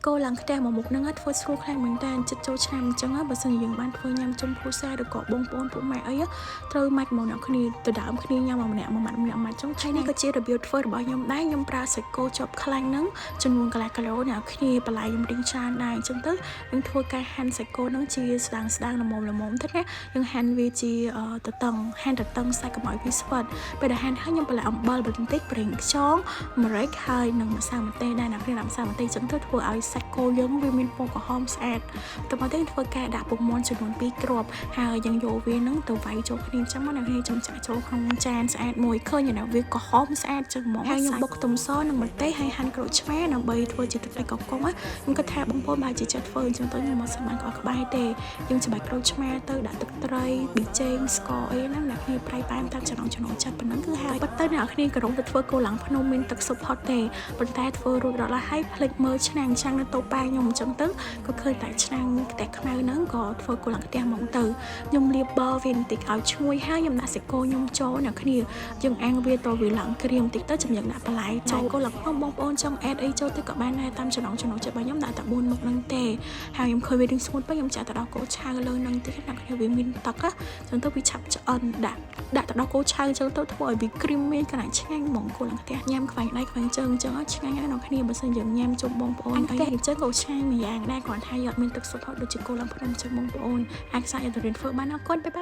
គោឡើងខ្ទះមួយមុខហ្នឹងធ្វើស្រួលខ្លាំងមែនតើចិត្តចូលឆ្នាំអញ្ចឹងបើសិនជាយើងបានធ្វើញ៉ាំជុំគ្រួសារឬក៏បងប្អូនពួកម៉ែអីត្រូវម៉ាច់មកអ្នកគ្នាទៅដើមគ្នាញ៉ាំមកម្នាក់មួយម៉ាត់ម្នាក់ម៉ាត់ចឹងហើយនេះក៏ជារបៀបធ្វើរបស់ខ្ញុំដែរខ្ញុំប្រើសាច់គោជាប់ខ្លាញ់ហ្នឹងចំនួនកន្លះគីឡូអ្នកគ្នាបន្លែខ្ញុំរៀងច្រើនដែរអញ្ចឹងទៅយើងធ្វើការហាន់សាច់គោហ្នឹងជាស្ដាងស្ដាងល្មមល្មមទៅណាយើងហាន់វាជាតតឹងហាន់តតឹងសាច់កុំឲ្យវាស្វិតពេលដែលហាន់ហើយខ្ញុំបន្លែអំបិលបន្តិចប្រេងខ្យងម្រេចហើយនិងម្សៅម្ទេសដែរអ្នកគ្នាដាក់ម្សៅម្ទេសអញ្ចឹងទៅធ្វើឲ្យសាច់គោយើងវាមានពណ៌ក្រហមស្អាតតមកទៀតធ្វើការដាក់ពងមាន់ចំនួន2គ្រាប់ហើយយើងយកវានឹងទៅវាយចូលគ្នាអញ្ចឹងមកអ្នកគ្នាចំចាក់ចូលក្នុងចានស្អាតមួយឃើញណាវាក្រហមស្អាតចឹងហ្មងហើយខ្ញុំបុកខ្ទឹមសនិងម្ទេសហើយហាន់ក្រូចឆ្មាដើម្បីធ្វើជាទឹកត្រីកកុងខ្ញុំគិតថាបងប្អូនប្រហែលជាចេះធ្វើអញ្ចឹងទៅខ្ញុំមកសម្បានក្អក្បែរទេយើងច្បាច់ក្រូចឆ្មាទៅដាក់ទឹកត្រីប៊ីចេងស្ករអីហ្នឹងអ្នកគ្នាប្រៃប៉ែមតាមចំណងចំណូលចិត្តប៉ុណ្ណឹងគឺហើយប៉ុន្តែអ្នកគ្នាក៏រងទៅធ្វើគោឡើងភ្នំមានទឹកស៊ុបហត់ទេប៉ុន្តែធ្វើរួចរាល់ហើយភ្លេចមើលឆ្នាំងឆ្នាំងនៅតូប៉ែខ្ញុំអញ្ចឹងទៅក៏ឃើញតែឆ្នាំងខ្ទះខ្មៅហ្នឹងក៏ធ្វើគោឡើងខ្ទះហ្មងទៅខ្ញុំលាបប័រវាបន្តិចឲ្យឈ្ងុយហើយខ្ញុំដាក់សាច់គោខ្ញុំចូលអ្នកគ្នាយើងអាំងវាតវាឡើងក្រៀមបន្តិចទៅជំយើងដាក់បន្លែចូលគោឡើងភ្នំបងប្អូនចង់អេដអីចូលទៅក៏បានដែរតាមចំណងចំណូលចិត្តរបស់ខ្ញុំដាក់តែ4មុខហ្នឹងទេហើយខ្ញុំឃើញវារៀងស្ងួតពេកខ្ញុំចាក់ទៅដល់គោឆៅលើហ្នឹងតិចអ្នកគ្នាវាមានទឹកចឹងទៅវាឆាប់ឆ្អិនដាក់ដាក់ទៅដល់គោឆៅចឹងទៅធ្វើឲ្យវា creamy កណ្ដាលឆ្ងាញ់ហ្មងគោឡើងខ្ទះញ៉ាំខ្វែងដៃខ្វែងជើងចឹងឆ្ងាញ់ណាស់អ្នកគ្នាបើសិនយើងញ៉ាំជុំបងប្អូនអីអញ្ចឹងក៏ឆ្ងាញ់ម្យ៉ាងដែរគ្រាន់ថាយកអត់មានទឹកស៊ុបហត់ដូចជាគោឡើងភ្នំចឹងបងប្អូនអាចសាកយកទៅរៀនធ្វើបានអរគុណ bye bye.